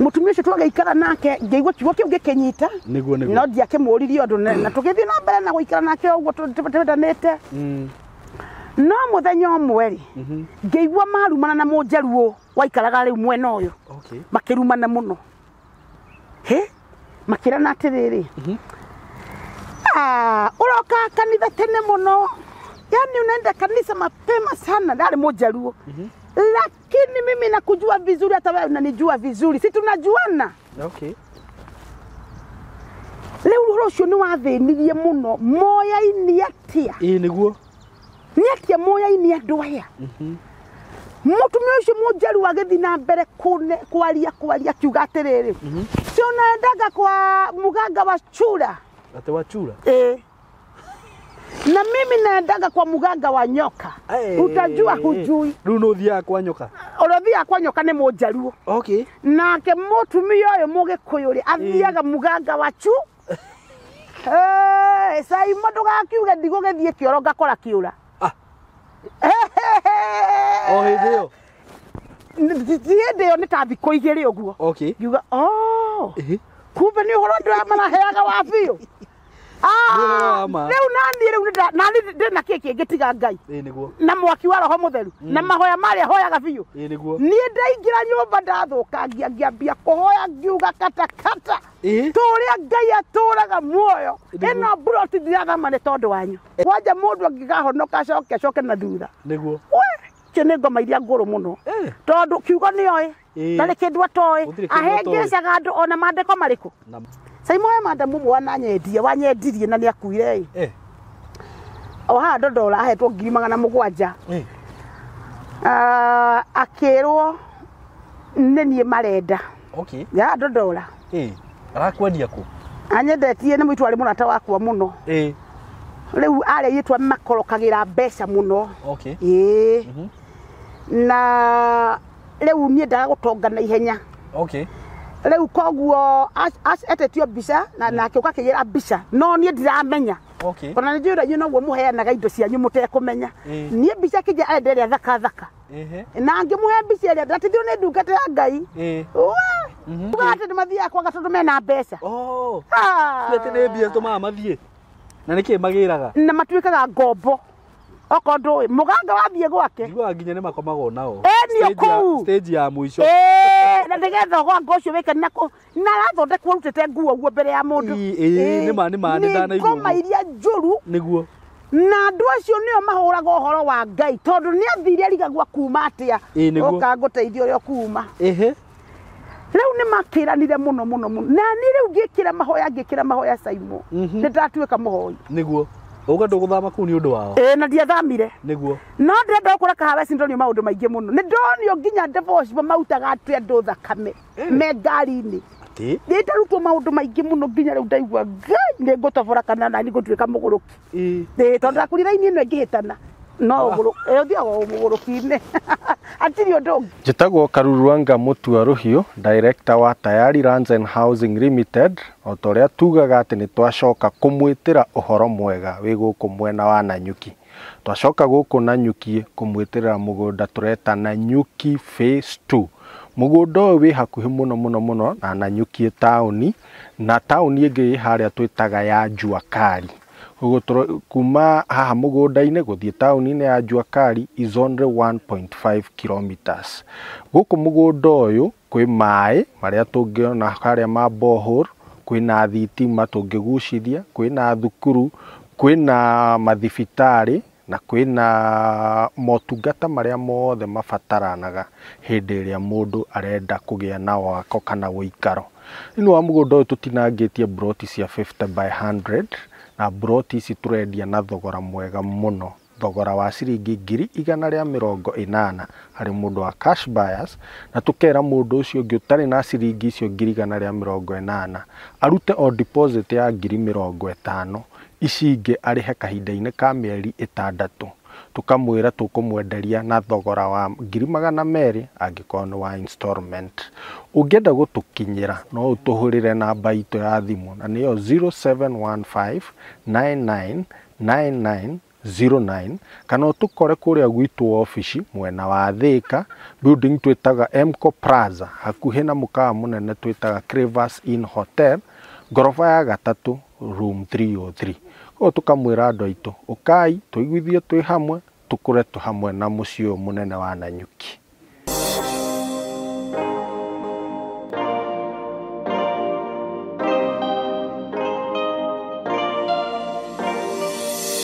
Mũtumia ũcio twagĩikara nake, ngĩigua kiugo kĩu gĩkĩnyita. Nĩguo, nĩguo. No ndiakĩmũririe ũndũ, na tũgĩthiĩ na mbere na gũikara nake ũguo twendanĩte. No mũthenya ũmwe rĩ, ngĩigua marumana na mũnjaruo waikaraga rĩu mwena ũyũ. Makĩrumana mũno, he makĩrana atĩrĩrĩ, "Ah, ũroka kanitha tene mũno, yani unaenda kanisa mapema sana." Ndarĩ mũnjaruo. "Lakini mimi nakujua vizuri, hata wewe unanijua vizuri, si tunajuana?" Rĩu ũhoro ũcio nĩ wathĩnirie mũno, moyaini atĩa? Ĩĩ, nĩguo. Nĩ atĩa moyaini andũ aya? Mũtumia ũcio mũnjaru agĩthiĩ na mbere kwaria kwaria, akiuga atĩrĩrĩ, "Si unaendaga kwa muganga wa chura?" Atĩ wa chura? Eh. "Na mimi naendaga kwa muganga wa nyoka." Utajua hujui. Rĩu nĩ ũthiaga kwa nyoka? Ũrĩa ũthiaga kwa nyoka nĩ mũnjaruo. Nake mũtumia ũyũ mũgĩkũyũ rĩ, athiaga muganga wa chu. Eh, Saimo, ndũgakiuge ndigũgĩthiĩ kĩoro ngakora kĩũra. Ah. O hĩndĩ ĩyo? Ti hĩndĩ ĩyo, nĩ ta thikũ 2 ũguo. Ngiuga, "Oh, kumbe nĩ ũhoro andũ aya maraheaga wa biũ." Nĩ ũhoro wa ma. Rĩu naniĩ rĩu nani ndĩna kĩ kĩngĩ tiga Ngai Ĩĩ, nĩguo. na mwaki wa Roho Mũtheru na mahoya marĩa hoyaga biũ. Ĩĩ, nĩguo. Niĩ ndaingĩra nyũmba, ndathũkangia, ngĩambia kũhoya, ngiuga katakata, tũrĩa Ngai atũraga muoyo, ĩno mburoti ndirathama nĩ tondũ wanyu. Kwanja mũndũ angĩkahonoka acoke acoke na thutha. We, icio nĩ ngoma iria ngũrũ mũno, tondũ kiugo nĩoĩ. Ndarĩ kĩndũ atoĩ. Gũtirĩ kĩndũ atoĩ. Ahĩngĩcaga andũ ona mandĩko marĩkũ. Saimo, he madamu ũmwe wananyendie, wanyendirie na nĩ akuire ĩ. O haha Ndondora, ahetwo 700,000. Ah, akĩrwo nĩ niĩ marenda. Ya Ndondora. Arakwendia kũ? Anyendetie nĩ mũitũ, arĩ mũrata wakwa mũno. Rĩu arĩa airĩtu makorokagĩra mbeca mũno. Ĩĩ, na rĩu niĩ ndaga gũtonga na ihenya. Rĩu koguo etetio mbica na nake ũgakĩgĩra mbica, no niĩ ndiramenya. Ona nĩ njũĩ inyuĩ noguo mũheanaga indo cianyu mũtekũmenya. Niĩ mbica kĩnja arenda ĩrĩa thaka thaka. Na ngĩmũhe mbica ĩrĩa ndatithio nĩ ndungata ya Ngai. Uga atĩ nĩ mathiaga kwaga tondũ mena mbeca. Oh. Ah. Ti atĩ nĩ mbia tũmaga mathiĩ. Na nĩkĩ magĩraga? Na matuĩkaga ngombo, okorwo ndũĩ mũganga wathiĩ gwake. Njiguaga nginya nĩ makomagwo nao. Ĩĩ, niĩ kũu. Stage ya mũico. Ĩĩ, na nĩgetha ũganga ũcio wĩke na arathondekwo ũrutĩte nguo ũguo mbere ya mũndũ. Ĩĩ, nĩ ma, nĩ ma, nĩ Nĩ ndanaigua ngoma ũguo. iria njũru. Na andũ acio nĩo mahũraga ũhoro wa Ngai, tondũ nĩ athire arigagwo kuma atĩa. Ĩĩ, nĩguo. Ũka ngũteithia ũrĩa ũkuma. Rĩu nĩ makĩranire mũno mũno mũno, na niĩ rĩu ngĩkĩra mahoya, ngĩkĩra mahoya, Saimo. Nĩ ndatuĩka mũhoi. Nĩguo. Uga ndũgũthama kũu nĩ ũndũ wao. Ĩĩ, na ndiathamire. No ndĩrenda gũkũra kahawa ici, ndonio maũndũ maingĩ mũno, nĩ ndonio nginya devotion mautaga atĩ andũ thakame me ngari-inĩ. Atĩ? Nĩ ndarutwo maũndũ maingĩ mũno, nginya rĩu ndaigua Ngai nĩ ngũtobora kana nani ngũtuĩka mũgũrũki. Ĩĩ, tondũ ndakũrire raini ĩno ĩngĩhĩtana no ũthiaga o mũgũrũki-inĩ, hatirĩ ũndũ ũngĩ. Njĩtagwo Karuruanga Mutua Rũhiũ, director wa Tayari Lands and Housing Limited. O ta ũrĩa tugaga atĩ nĩ twacoka kũmwĩtĩra ũhoro mwega wĩ gũkũ mwena wa Nanyuki. Twacoka gũkũ Nanyuki kũmwĩtĩra mũgũnda tũreta Nanyuki Phase 2. Mũgũnda ũyũ wĩ hakuhĩ mũno mũno mũno na Nanyuki taũni, na taũni ĩngĩ ĩ harĩa twĩtaga ya Jua Kali. Ũguo kuma haha mũgũnda-inĩ gũthiĩ taũni-inĩ ya Jua Kali is only 1.5 kilometers. Gũkũ mũgũnda ũyũ kwĩ maĩ marĩa tũngĩona harĩa ma borehole, kwĩna thitima tũngĩgucithia, kwĩna thukuru, kwĩna mathibitarĩ na kwĩna motungata marĩa mothe mabataranaga hĩndĩ ĩrĩa mũndũ arenda kũgĩa na wako kana ũikaro. Thĩinĩ wa mũgũnda ũyũ tũtinangĩtie mburoti cia 50 by 100, na mburoti ici tũrendia na thogora mwega mũno, thogora wa ciringi 180,000 harĩ mũndũ wa cash buyers, na tũkera mũndũ ũcio ũngĩ ũtarĩ na ciringi icio 180,000 arute o deposit ya 50,000, ici ingĩ arĩhe kahinda-inĩ ka mĩeri 6. Tũkamwĩra tũkũmwenderia na thogora wa 200,000 angĩkorwo nĩ wa installment. Ũngĩenda gũtũkinyĩra no ũtũhũrĩre namba itũ ya thimũ, na nĩyo 0715 99 99 09, kana ũtũkore kũrĩa gwitũ obici mwena wa Thĩka, building twĩtaga Mco Plaza, hakuhĩ na mũkawa mũnene twĩtaga Cravers Inn Hotel, ngoroba ya gatatũ, room 303. Koguo tũkamwĩra andũ aitũ, ũkai tũiguithie twĩ hamwe, tũkũre tũ hamwe na mũciĩ ũyũ mũnene wa Nanyuki.